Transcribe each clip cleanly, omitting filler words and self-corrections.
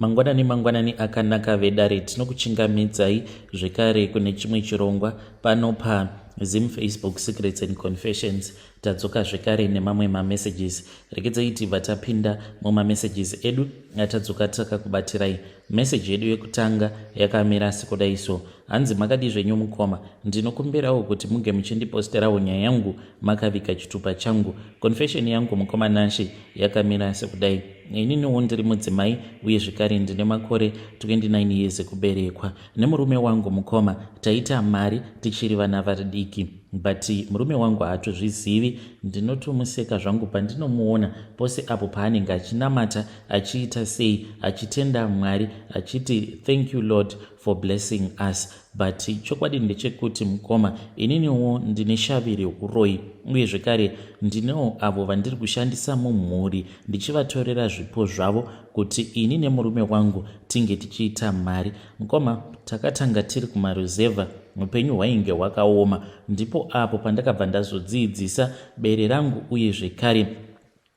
Mangwanani mangwanani akanaka vedare tinokuchingamidzai zvekare kune chimwe chirongwa pano pa Zim Facebook Secrets and Confessions. Tadzoka zvekare nemamwe mamessages. Regedzai tibva tapinda mumamessages edu atadzoka takakubatirai. Message yedu yekutanga yakamira sekudai so. Hanzi makadii zvenyu mukoma, ndinokumbirawo kuti muge muchindiposterawo nyaya yangu makaviga chitupa changu. Confession yangu mukoma Nashe yakamira sekudai. Ininiwo ndiri mudzimai uye zvekare ndine makore 29 years ekuberekwa. Nemurume wangu mukoma taita mari tichiri vana vadiki but murume wangu haatozvizivi. Ndinotomuseka zvangu pandinomuona pose apo paanenge achinamata achiita sei achitenda Mwari achiti thank you Lord for blessing us but chokwadi ndechekuti mukoma ininiwo ndine shavi rehuroyi uye zvekare ndinewo avo vandiri kushandisa mumhuri ndichivatorera zvipo zvavo kuti ini nemurume wangu tinge tichiita mari mukoma takatanga tiri kumaruzevha upenyu hwainge hwakaoma ndipo apo pandakabva ndazodziidzisa bere rangu uye zvekare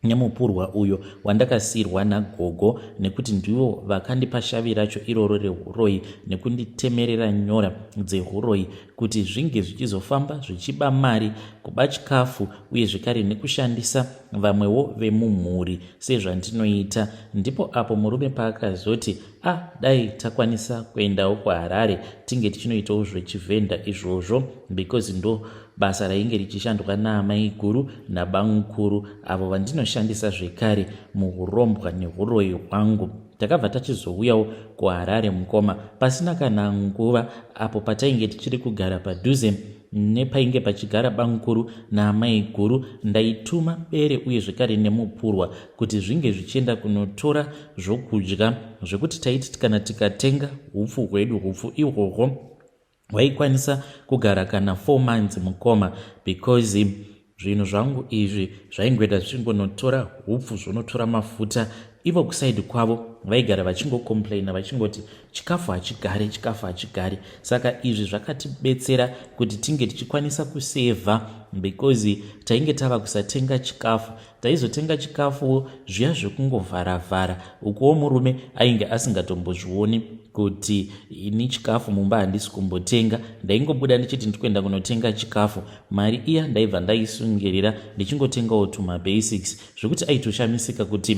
nemupurwa uyo wandakasiirwa nagogo nekuti ndivo vakandipa shavi racho iroro rehuroyi nekunditemerera nyora dzehuroyi kuti zvinge zvichizofamba zvichiba mari, kuba chikafu uye zvekare nekushandisa vamwewo vemumhuri sezvandinoita. Ndipo apo murume paakazoti ah dai takwanisa kuendawo kuHarare tinge tichinoitawo zvechivhenda izvozvo because ndo basa rainge richishandwa naamaiguru nabamukuru avo vandinoshandisa zvekare muhurombwa nehuroyi hwangu. Takabva tachizouyawo kuHarare mukoma pasina kana nguva apo patainge tichiri kugara padhuze nepainge pachigara bamukuru naamaiguru ndaituma bere uye zvekare nemupurwa kuti zvinge zvichienda kunotora zvokudya zvekuti taiti kana tikatenga hupfu hwedu hupfu ihwohwo hwaikwanisa kugara kana 4 months mukoma because zvinhu zvangu izvi zvaingoenda zvichingonotora hupfu zvonotora mafuta ivo kusaidi kwavo vaigara vachingocomplaina vachingoti chikafu hachigare chikafu hachigare saka izvi zvakatibetsera kuti tinge tichikwanisa kusevha because tainge tava kusatenga chikafu Taizotenga chikafuwo zviya zvekungovhara-vhara ukuwo murume ainge asingatombozvioni kuti ini chikafu mumba handisi kumbotenga. Ndaingobuda ndichiti ndikuenda kunotenga chikafu. Mari iya ndaibva ndaisungirira ndichingotengawo tumabasics zvekuti aitoshamisika kuti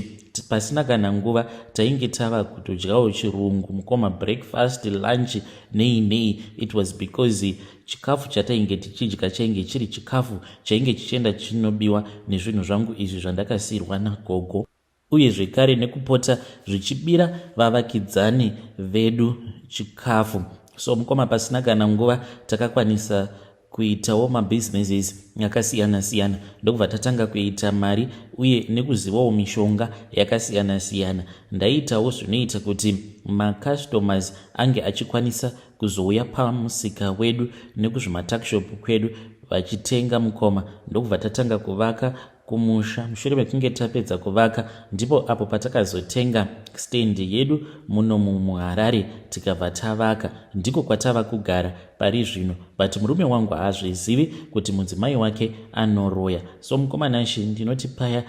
pasina kana nguva tainge tava kutodyawo chirungu mukoma breakfast, lunch nei nei. It was because Chikafu chatainge tichidya chainge chiri chikafu chainge chichienda chichinobiwa nezvinhu zvangu izvi zvandakasiirwa nagogo uye zvekare nekupota zvichibira vavakidzani vedu chikafu. So mukoma pasina kana nguva takakwanisa kuitawo mabusinesses akasiyana siyana ndokubva tatanga kuita mari uye nekuzivawo mishonga yakasiyana siyana. Ndaiitawo zvinoita kuti macustomers ange achikwanisa kuzouya pamusika wedu nekuzvimatuckshop kwedu vachitenga mukoma ndokubva tatanga kuvaka kumusha mushure mekunge tapedza kuvaka ndipo apo patakazotenga stand yedu munomu muharare tikabva tavaka ndiko kwatava kugara pari zvino but murume wangu haazvizivi kuti mudzimai wake anoroya so mukoma Nashe ndinoti paya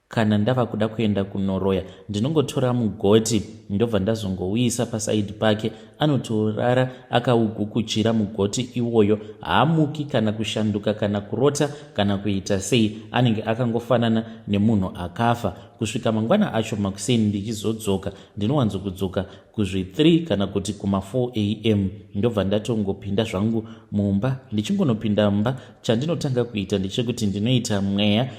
Kana ndava kuda kuenda kunoroya ndinongotora mugoti ndobva ndazongouisa pasaidi pake anotorara akaugukuchira mugoti iwoyo haamuki kana kushanduka kana kurota kana kuita sei anenge akangofanana nemunhu akafa kusvika mangwana acho makuseni ndichizodzoka ndinowanzokudzoka kuzvi 3 kana kuti kuma 4 am ndobva ndatongopinda zvangu mumba ndichingonopinda mumba chandinotanga kuita ndechekuti ndinoita mweya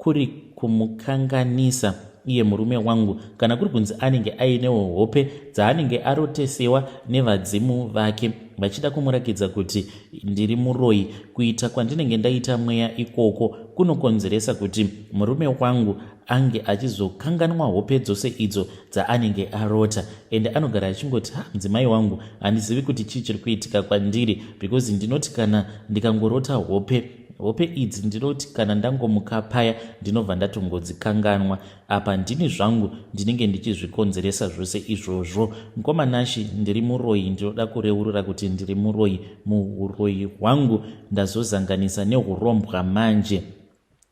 kuri kumukanganisa iye murume wangu kana kuri kunzi anenge ainewo hope dzaanenge arotesewa nevadzimu vake vachida kumurakidza kuti ndiri muroyi kuita kwandinenge ndaita mweya ikoko kunokonzeresa kuti murume wangu ange achizokanganwa hope dzose idzo dzaanenge arota ende anogara achingoti ha mudzimai wangu handizivi kuti chii chiri kuitika kwandiri because ndinoti kana ndikangorota hope Hope idzi ndinoti kana ndangomuka paya ndinobva ndatongodzikanganwa. Apa ndini zvangu ndinenge ndichizvikonzeresa zvose izvozvo. Mukoma Nashy ndiri muroyi ndinoda kureurura kuti ndiri muroyi. Muhuroyi hwangu ndazozanganisa nehurombwa manje.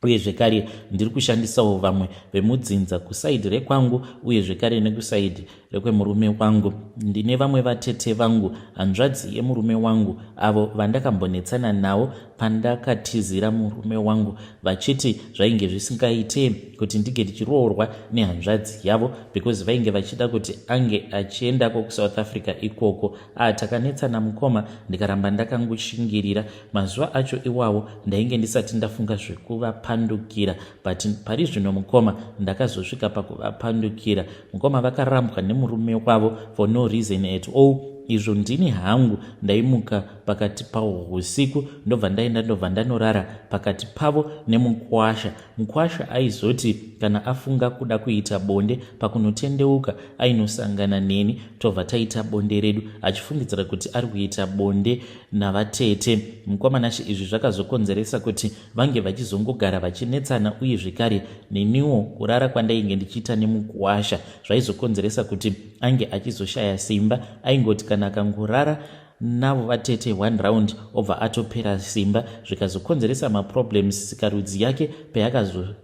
Uye zvekare ndiri kushandisawo vamwe vemudzinza kusaidhi rekwangu uye zvekare nekusaidhi rekwemurume wangu. Ndine vamwe vatete vangu, hanzvadzi yemurume wangu, avo vandakambonetsana navo pandakatizira murume wangu vachiti zvainge zvisingaite kuti ndinge ndichiroorwa nehanzvadzi yavo because vainge vachida kuti ange achiendako kuSouth Africa ikoko. Ah, takanetsana mukoma, ndikaramba ndakangoshingirira. Mazuva acho iwawo ndainge ndisati ndafunga zvekuvapandukira, but pari zvino mukoma ndakazosvika pakuvapandukira. Mukoma vakarambwa nemurume wavo for no reason at all. Izvo ndini hangu ndaimuka pakati pawo husiku ndobva ndaenda ndobva ndanorara pakati pavo nemukwasha. Mukwasha aizoti kana afunga kuda kuita bonde pakunotendeuka ainosangana neni tobva taita bonde redu achifungidzira kuti ari kuita bonde navatete. Mukoma Nashe, izvi zvakazokonzeresa kuti vange vachizongogara vachinetsana uye zvekare neniwo kurara kwandainge ndichiita nemukuwasha zvaizokonzeresa kuti ange achizoshaya simba. Aingoti kana akangorara navo vatete one round obva atopera simba, zvikazokonzeresa maproblems sikarudzi yake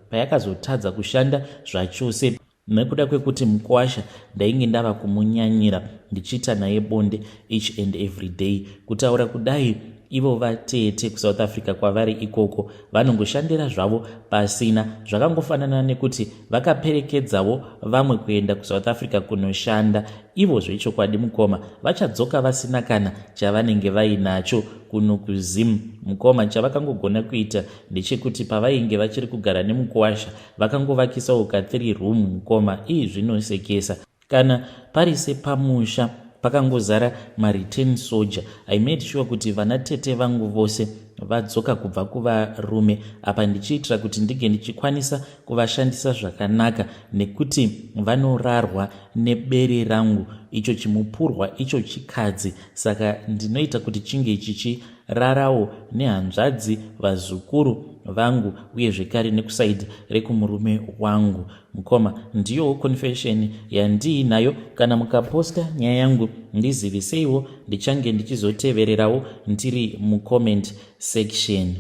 payakazotadza kushanda zvachose nekuda kwekuti mukuwasha ndainge ndava kumunyanyira ndichiita naye bonde each and every day. Kutaura kudai, ivo vatete kuSouth Africa kwavari ikoko vanongoshandira zvavo pasina. Zvakangofanana nekuti vakaperekedzawo vamwe kuenda kuSouth Africa kunoshanda. Ivo zvechokwadi mukoma vachadzoka vasina kana chavanenge vainacho kuno kuZim. Mukoma, chavakangogona kuita ndechekuti pavainge vachiri kugara nemukuwasha vakangovakisawo ka3 room. Mukoma, ii, zvinosekesa kana pari sepamusha pakangozara mareturn soldier. I made sure kuti vana tete vangu vose vadzoka kubva kuvarume apa, ndichiitira kuti ndinge ndichikwanisa kuvashandisa zvakanaka, nekuti vanorarwa nebere rangu, icho chimupurwa icho chikadzi. Saka ndinoita kuti chinge chichirarawo nehanzvadzi, vazukuru vangu uye zvekare nekusaidhi rekumurume wangu. Mukoma, ndiyowo confession yandiinayo. Kana mukaposta nyaya yangu, ndiziviseiwo, ndichange ndichizotevererawo ndiri mucomment section.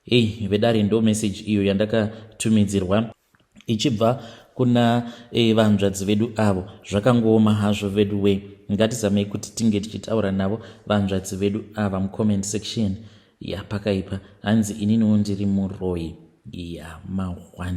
Hei vedare, ndo message iyo yandakatumidzirwa ichibva kuna vanzvadzi vedu avo. Zvakangooma hazvo vedu we. Ngatizamei kuti tinge tichitaura navo vanzvadzi vedu ava mucomment section. Ya, pakaipa. Hanzi ininiwo ndiri muroi ya ma1.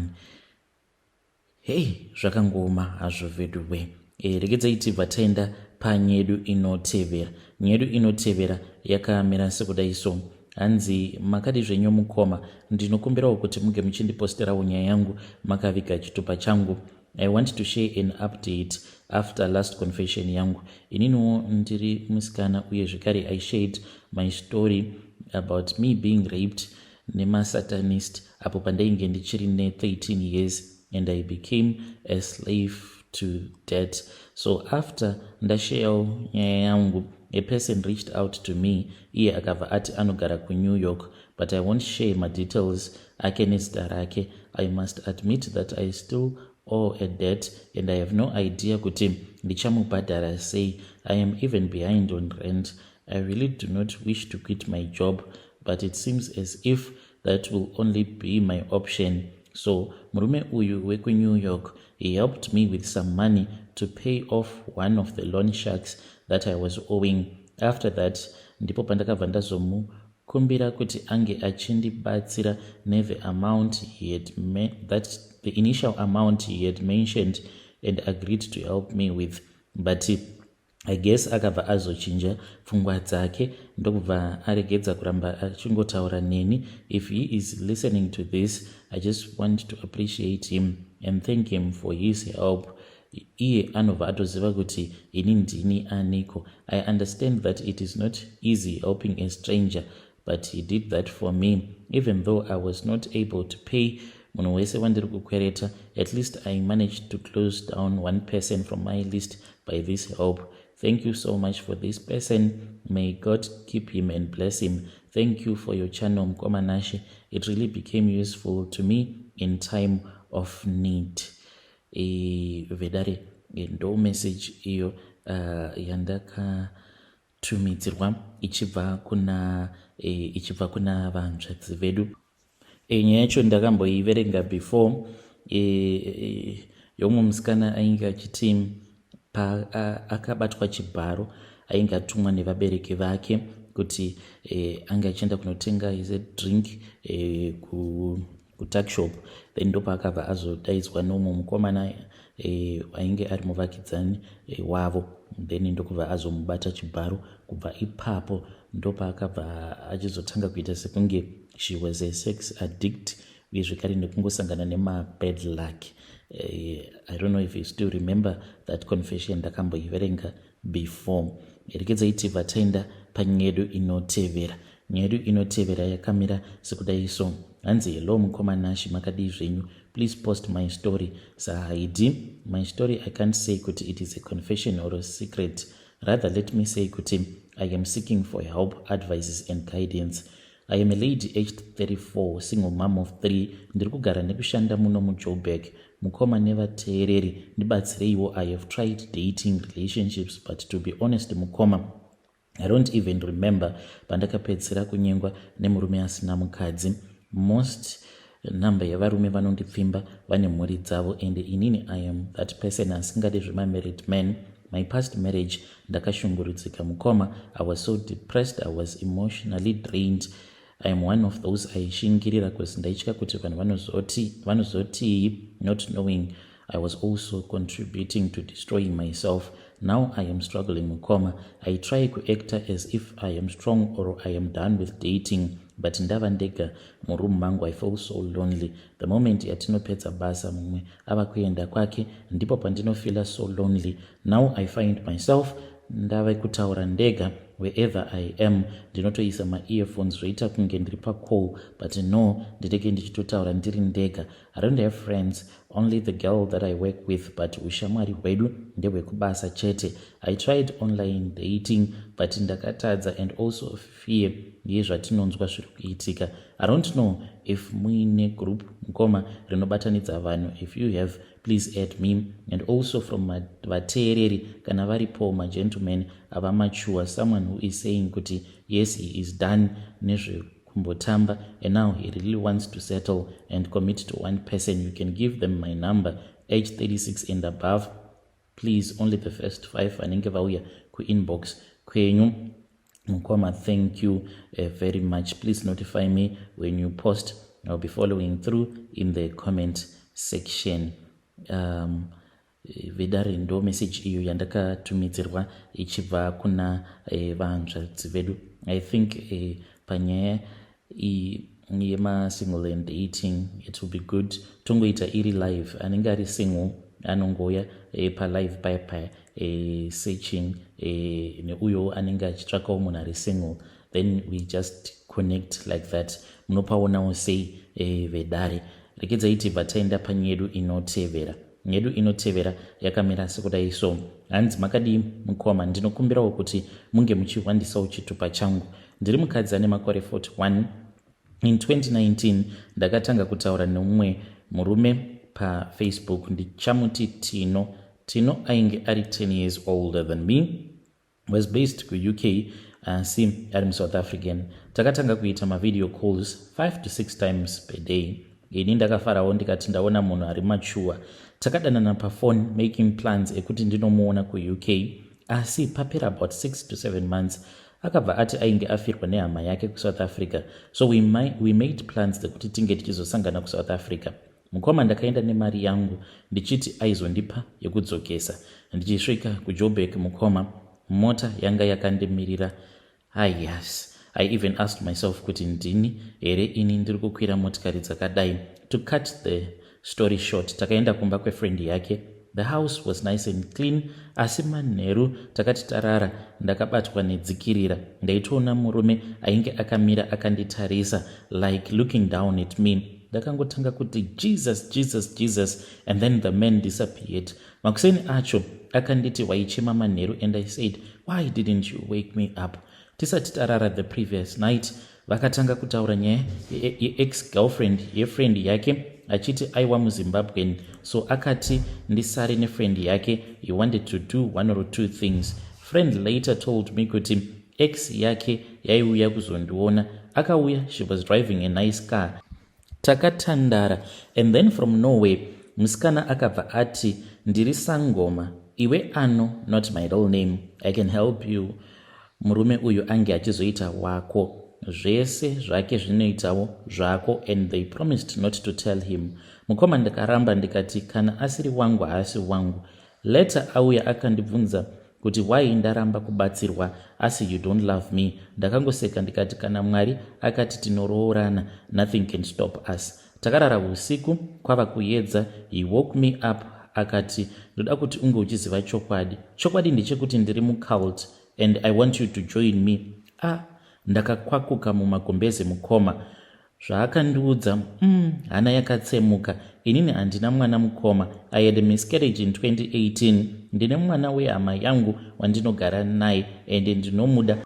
Hei, zvakangooma hazvo vedu we. Regedzai tibva taenda panyedu inotevera. Nyedu inotevera yakamira sekudai so. Hanzi, "Makadi zvenyu mukoma? Ndinokumbirawo kuti muge muchindiposterawo nyaya yangu makaviga chitupa changu. I want to share an update after last confession yangu. Ininiwo ndiri musikana uye zvekare I shared my story about me being raped nemasatanist apo pandainge ndichiri ne13 years and I became a slave to debt. So after ndasharewo nyaya yangu, a person reached out to me. Iye akabva ati anogara kuNew York, but I won't share madetails ake nezita rake. I must admit that I still owe a debt and I have no idea kuti ndichamubhadhara sei. I am even behind on rent. I really do not wish to quit my job, but it seems as if that will only be my option. So murume uyu wekuNew York, he helped me with some money to pay off one of the loan sharks that I was owing. After that ndipo pandakabva ndazomukumbira kuti ange achindibatsira nethe amount he had that the initial amount he had mentioned and agreed to help me with, but I guess akabva azochinja pfungwa dzake ndokubva aregedza kuramba achingotaura neni. If he is listening to this, I just want to appreciate him and thank him for his help. Iye anobva atoziva kuti ini ndini aniko. I understand that it is not easy helping a stranger, but he did that for me. Even though I was not able to pay munhu wese wandiri kukwereta, at least I managed to close down one person from my list by this help. Thank you so much for this person. May God keep him and bless him. Thank you for your channel, Mukoma Nashe. It really became useful to me in time of need." Vedare, ndo message iyo yandakatumidzirwa ichibva kuna vanzvadzi vedu. Nyaya yacho ndakamboiverenga before e, yomwe musikana ainge achiti akabatwa chibharo, ainge atumwa nevabereki vake kuti ange achienda kunotenga is a drink kutuckshop. Then ndopaakabva azodaidzwa neumwe mukomana ainge ari muvakidzani wavo. Then ndokubva azomubata chibharo. Kubva ipapo ndopaakabva achizotanga kuita sekunge she was a sex addict, uye zvekare nekungosangana nemabad luck. I don't know if you still remember that confession, ndakamboiverenga before. Rekedzai tibva taenda panyaya yedu inotevera. Nyaya yedu inotevera yakamira sekudai so. Hanzi, "Hello mukoma Nashi, makadii zvenyu? Please post my story sahaidi. My story, I can't say kuti it is a confession or a secret. Rather, let me say kuti I am seeking for help, advices and guidance. I am a lady aged 34, single mom of 3. Ndiri kugara nekushanda muno muJoburg. Mukoma nevateereri, ndibatsireiwo. I have tried dating, relationships, but to be honest mukoma, I don't even remember pandakapedzisira kunyengwa nemurume asina mukadzi. Most number yevarume vanondipfimba vane mhuri dzavo, and inini I am that person asingadi zvemamarried men. My past marriage, ndakashungurudzika mukoma. I was so depressed, I was emotionally drained. I am one of those aishingirira because ndaitya kuti vanhu vanozotii, not knowing I was also contributing to destroying myself. Now I am struggling mukoma. I try kuacta as if I am strong or I am done with dating, but ndava ndega muroom mangu, I feel so lonely. The moment yatinopedza basa, mumwe ava kuenda kwake, ndipo pandinofeela so lonely. Now I find myself ndava kutaura ndega wherever I am. Ndinotoisa maearphones, zvoita kunge ndiri pacall, but no, ndinenge ndichitotaura ndiri ndega. I don't have friends, only the girl that I work with, but ushamwari hwedu ndehwekubasa chete. I tried online dating, but ndakatadza, and also fear yezvatinonzwa zviri kuitika. I don't know if muine group mukoma rinobatanidza vanhu. If you have, please add me. And also from vateereri, kana varipo magentleman ava mature, someone who is saying kuti yes, he is done nezvekumbotamba and now he really wants to settle and commit to one person, you can give them my number. Age 36 and above, please. Only the first five vanenge vauya kuinbox kwenyu mukoma. Thank you very much. Please notify me when you post. I'll be following through in the comment section." Vedare, ndo message iyo yandakatumidzirwa ichibva kuna vanzvadzi vedu. I think panyaya yemasingle and dating, it will be good tongoita iri live. Anenge ari single anongouya palive paya paya searching, neuyowo anenge achitsvakawo munhu ari single, then we just connect like that. Munopaonawo sei vedare? Rekedzai tibva taenda panyaya yedu inotevera. Yedu inotevera yakamira sekudai so. Hanzi, "Makadii mukoma? Ndinokumbirawo kuti munge muchihwandisawo chitupa changu. Ndiri mukadzi ane makore 41. In 2019 ndakatanga kutaura nemumwe murume paFacebook, ndichamuti Tino. Tino ainge ari 10 years older than me, was based kuUK asi ari muSouth African. Takatanga kuita mavideo calls 5 to 6 times per day. Ini ndakafarawo ndikati ndaona munhu ari mature. Takadanana pafone, making plans ekuti ndinomuona kuUK. Asi papera about 6 to 7 months, akabva ati ainge afirwa nehama yake kuSouth Africa, so we made plans dzekuti tinge tichizosangana kuSouth Africa. Mukoma, ndakaenda nemari yangu ndichiti aizondipa yekudzokesa. Ndichisvika kuJoburg mukoma, mota yanga yakandimirira. Ayas, I even asked myself kuti ndini here ini ndiri kukwira motikari dzakadai? To cut the story short, takaenda kumba kwefriend yake. The house was nice and clean, asi manheru takati tarara, ndakabatwa nedzikirira. Ndaitoona murume ainge akamira akanditarisa, like looking down at me. Ndakangotanga kuti, 'Jesus, Jesus, Jesus,' and then the man disappeared. Makuseni acho akanditi, 'Waichema manheru,' and I said, 'Why didn't you wake me up tisati tarara the previous night?' Vakatanga kutaura nyaya yeex girlfriend yefriend yake, achiti aiwa muZimbabwean, so akati ndisare nefriend yake. He wanted to do one or two things. Friend later told me kuti ex yake yaiuya kuzondiona. Akauya, she was driving a nice car. Takatandara and then from nowhere musikana akabva ati, "Ndiri sangoma iwe ano, not my real name. I can help you. Murume uyu ange achizoita wako, zvese zvake zvinoitawo zvako." And they promised not to tell him. Mukoma, ndikaramba ndikati kana asiri wangu haasi wangu. Later auya akandibvunza kuti why ndaramba kubatsirwa, asi you don't love me. Ndakangoseka ndikati kana Mwari akati tinoroorana, nothing can stop us. Takarara usiku, kwava kuedza, he woke me up akati, "Ndoda kuti unge uchiziva chokwadi. Chokwadi ndechekuti ndiri mucult and I want you to join me." Ah, ndakakwakuka mumagombeze, mukoma. Zvaakandiudza, hana yakatsemuka. Inini handina mwana, mukoma. I had a miscarriage in 2018. Ndine mwana wehama yangu wandinogara naye and ndinomuda.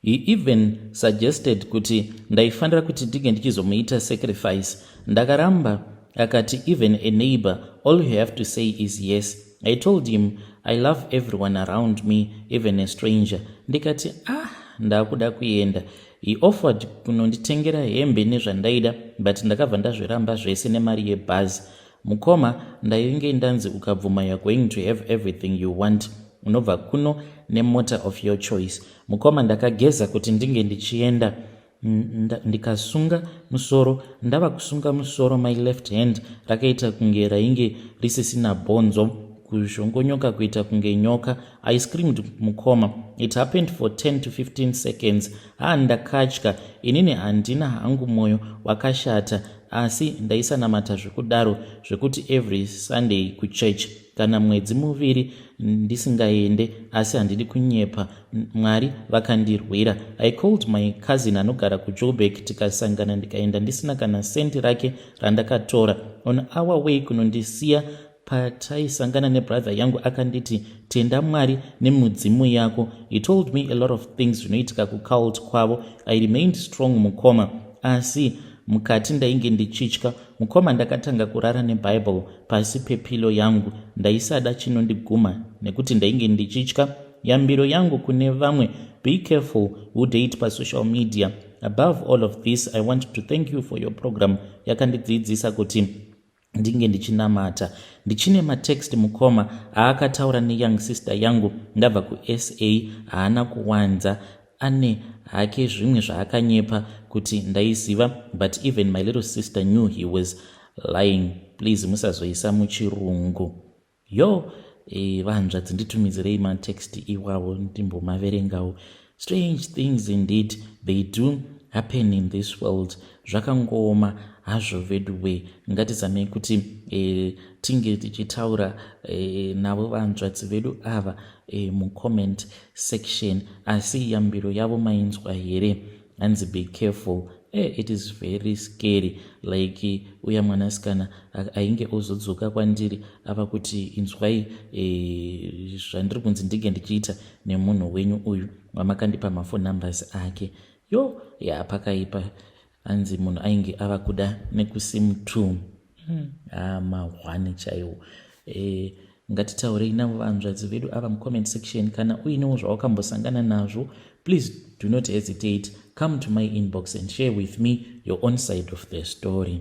He even suggested kuti ndaifanira kuti ndinge ndichizomuita sacrifice. Ndakaramba. Akati even a neighbor, all you have to say is yes. I told him I love everyone around me, even a stranger. Ndikati, ah, ndakuda kuenda. He offered kunonditengera hembe nezvandaida, but ndakabva ndazviramba zvese nemari yebhazi. Mukoma, ndainge ndanzi ukabvuma, you are going to have everything you want, unobva kuno nemota of your choice. Mukoma, ndakageza kuti ndinge ndichienda, ndikasunga musoro. Ndava kusunga musoro, my left hand rakaita kunge rainge risisina bhonzo, kuzhongonyoka kuita kunge nyoka. I screamed, mukoma. It happened for 10 to 15 seconds. Ha, ndakatya. Inini handina hangu mwoyo wakashata, asi ndaisanamata zvekudaro zvekuti every Sunday kuchurch, kana mwedzi 2 ndisingaende. Asi handidi kunyepa, Mwari vakandirwira. I called my cousin anogara kuJoburg, tikasangana, ndikaenda ndisina kana sendi rake randakatora. On our way kunondisiya pataisangana nebrother yangu, akanditi, "Tenda Mwari nemudzimu yako." He told me a lot of things zvinoitika kucult kwavo. I remained strong, mukoma, asi mukati ndainge ndichitya. Mukoma, ndakatanga kurara neBible pasi pepillow yangu. Ndaisada chinondiguma nekuti ndainge ndichitya. Yambiro yangu kune vamwe: be careful who date pasocial media. Above all of this, I want to thank you for your program. Yakandidzidzisa kuti ndinge ndichinamata. Ndichine matext, mukoma, aakataura neyoung sister yangu ndabva kuSA. Haana kuwanza, ane hake zvimwe zvaakanyepa kuti ndaiziva, but even my little sister knew he was lying. Please musazoisa muchirungu. Yo, vanzvadzi, nditumidzirei matext iwavo ndimbomaverengawo. Strange things indeed, they do happen in this world. Zvakangooma hazvo veduwe. Ngatizamei kuti tinge tichitaura navo vanzvadzi vedu ava mucomment section. Asi yambiro yavo mainzwa here? Hanzi be careful. It is very scary. Like uya mwanasikana ainge ozodzoka kwandiri ava kuti, "Inzwai, zvandiri kunzi ndinge ndichiita nemunhu wenyu uyu wamakandipa mafone numbers ake." Yo, ya, pakaipa. Hanzi munhu ainge ava kuda nekusim 2. Ma1 chaiwo. Ngatitaurei navo vanzvadzi vedu ava mucomment section. Kana uinewo zvawakambosangana nazvo, please do not hesitate, come to my inbox and share with me your own side of the story.